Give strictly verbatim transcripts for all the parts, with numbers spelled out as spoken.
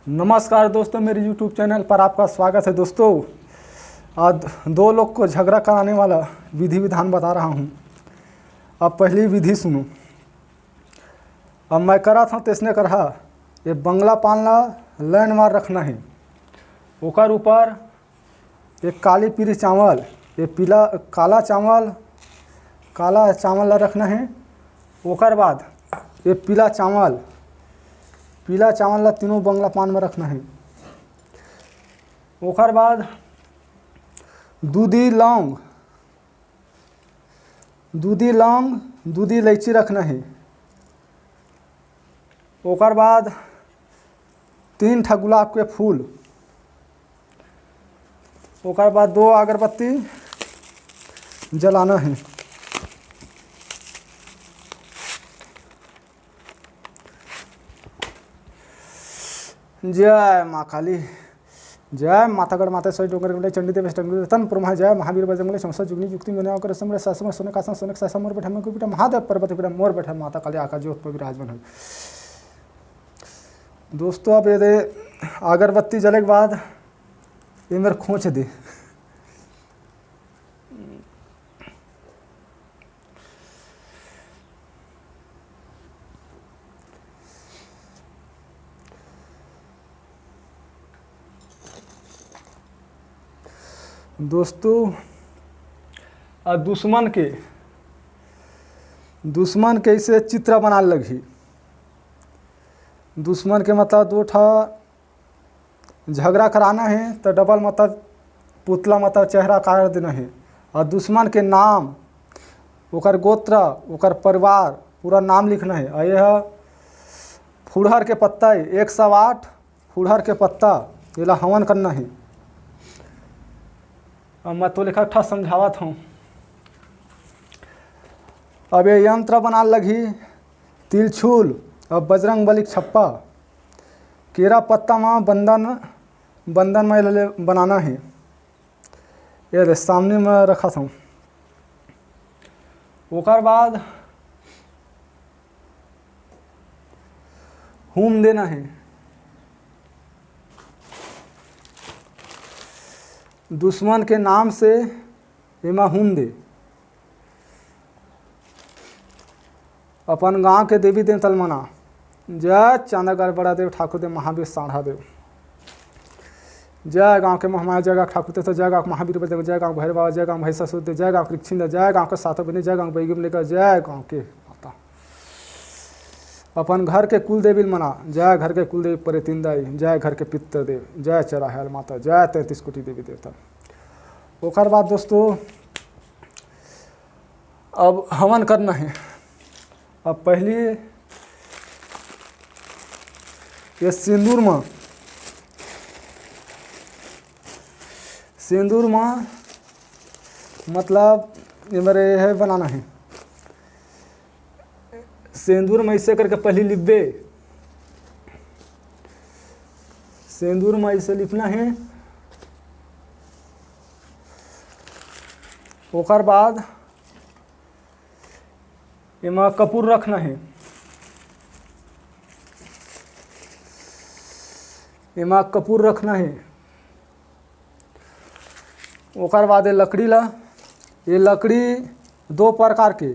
नमस्कार दोस्तों, मेरे YouTube चैनल पर आपका स्वागत है। दोस्तों, आज दो लोग को झगड़ा कराने वाला विधि विधान बता रहा हूँ। अब पहली विधि सुनो। अब मैं करा था तैसने करहा, ये बंगला पान ला लाइन मार रखना है। ओकर ऊपर एक काली पीली चावल, ये पीला, काला चावल, काला चावल ला रखना है। ओकर बाद ये पीला चावल, पीला चावल ला तीनों बंगला पान में रखना है। ओकर बाद दूधी लौंग, दूधी लौंग, दूधी इलायची रखना है। ओकर बाद तीन ठा गुलाब के फूल, ओकर बाद दो अगरबत्ती जलाना है। जय माँ काली, जय मातागढ़ माता सोई डोंगर गंडे चंडी देव अष्टमी रतन पुरमा, जय महावीर बजरंगबली समस्त जुगनी युक्ति में आकर समरे सासम सोने का सन सोने का सासम मोर बैठा में को बेटा महादेव पर्वत बेटा मोर बैठा माता काली आका जोत पर विराजमान हो। दोस्तों, अब ये दे अगरबत्ती जले के बाद ये मेरे खोंच दे। दोस्तों, आ दुश्मन के, दुश्मन के इसे चित्र बना लगही। दुश्मन के मतलब दो ठा झगड़ा कराना है तो डबल मतलब पुतला मतलब चेहरा काट देना है। और दुश्मन के नाम, ओकर गोत्र, ओकर परिवार, पूरा नाम लिखना है। और यह फुड़हर के पत्ता है, एक सौ आठ फुड़हर के पत्ता, एला हवन करना है। अब मैं तो लेखा ठा समझावत हूँ। अब ये यंत्र बना लगी, तिलछुल, अब बजरंग बली के छप्पा, केरा पत्ता में बंदन, बंदन में ले बनाना है। ये दे, सामने में रखा था। ओकर बाद हूम देना है दुश्मन के नाम से, एमा हूम दे। अपन गांव के देवी देवता ल मना। जय चांदागढ़ बड़ा देव, ठाकुर देव, महावीर साढ़ा देव। जय गांव के महामाया, जय गांव ठाकुर देव, जय गांव महावीर बजरंग, जय गांव भैरव बाबा, जय गांव भैंसासुर देव, जय गांव के रिक्छिन देव, जय गांव के सातों बहिनी, जय गांव के बैगम लेकर, जय गांव के माता। अपन घर के कुल देवी ल मना। जय घर के कुल देवी परेतिन दाई, जय घर के पितर देव, जय चराहे वाली माता, जय तैंतीस कोटि देवी देवता। ओकर बाद दोस्तों, अब हवन करना है। अब पहली ये सिंदूर में, सिंदूर में मतलब ये मेरे है बनाना है। सिंदूर में ऐसे करके पहली लिपबे, सिंदूर में ऐसे लिपना है। ओकर बाद एमा कपूर रखना है, एमा कपूर रखना है। ओकर बाद ये लकड़ी ला, ये लकड़ी दो प्रकार के,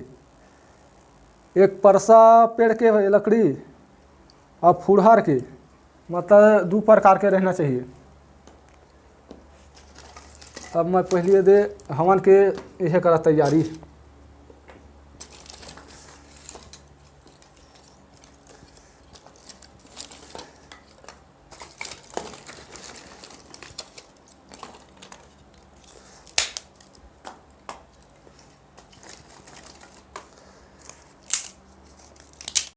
एक परसा पेड़ के लकड़ी और फुड़हर के, मतलब दो प्रकार के रहना चाहिए। अब मैं पहले दे हवन के यह करा तैयारी।